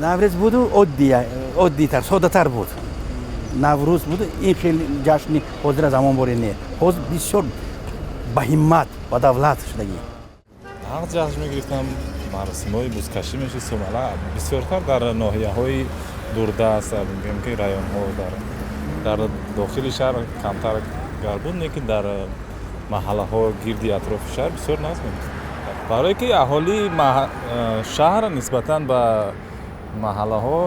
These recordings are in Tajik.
Наврӯз буду оддитар, соддатар буд. Наврӯз буду ин хел ҷашни ҳозира замон боре не, ҳозир бисёр ба ҳиммат, ба давлат шудагӣ. Ҳақ ҷашн мегирифтам, маросимҳои бузкашӣ мешуд, сумала бисёртар дар ноҳияҳои дурдаст, мегӯем ки районҳо, дар дохили шаҳр камтар гар буд, лекин дар маҳаллаҳо гирди атрофи шаҳр бисёр назм мегирифт, барое ки аҳолии шаҳр нисбатан ба маҳаллаҳо,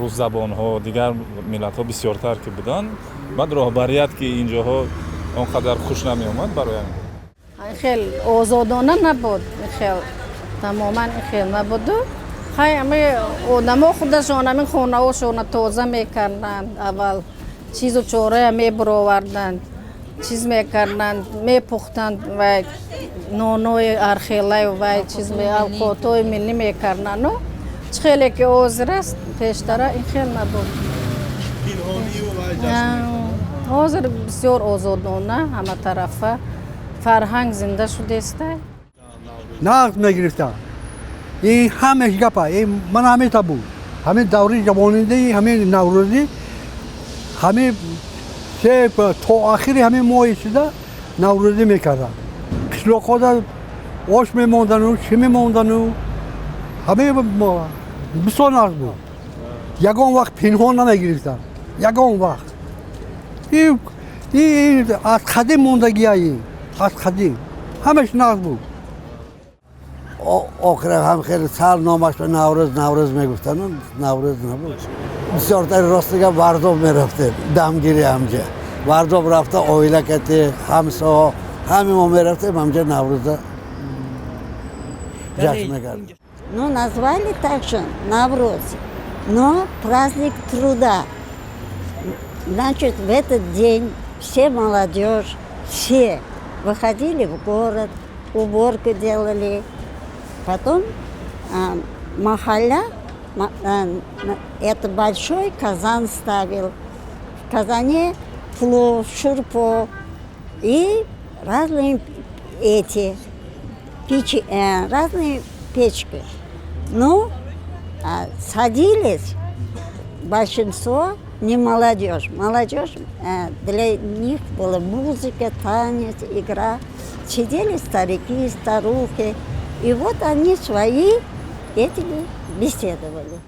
русзабонҳо, дигар миллатҳо бисёртар ки буданд, баъд роҳбарият ки инҷоҳо он қадар хуш намеомад барои ҳамин. Хел озодона набуд, хел тамоман хел набуду. Хай, ами одамо худашон ҳамин хонаҳошона тоза мекарданд, аввал чизу чорая мебуроварданд, чиз мекарданд, мепухтанд вай нонои архелаю вай чиз, авқотҳои миллӣ мекарданду. Чӣ хеле ки ҳозир аст, пештара ин хел набуд. Ҳозир бисёр озодона, ҳаматарафа фарҳанг зинда шудеста. Нағз мегирифтам. Ин ҳамаш гапа, ин ман ҳамеша буд, ҳамин даври ҷавонидаи ҳамин наврӯзӣ, ҳамин се то охири ҳамин моҳи шуда наврӯзӣ мекардам. Қишлоқҳода ош мемондану чӣ мемондану, ҳамин бисёр нағз буд. Ягон вақт пинҳон намегирифтам, ягон вақт. Ин аз қадим мондагия, ин аз қадим ҳамаш нағз буд. Охира ҳам хеле сар номаш ба Наврӯз, Наврӯз мегуфтанд, Наврӯз набуд бисёртари. Ростига, Варзоб мерафтем дамгири, ҳамҷа Варзоб рафта, оила кати, ҳамсоҳо, ҳами мо мерафтем ҳамҷа, Наврӯза ҷашн мекардем. Ну, назвали также Навруз, но праздник труда. Значит, в этот день все молодежь, все выходили в город, уборку делали. Потом махалля, это большой казан ставил. В казане плов, шурпо и разные эти печи, разные печки. Ну, садились большинство не молодежь. Молодежь, для них была музыка, танец, игра. Сидели старики, старухи. И вот они свои этими беседовали.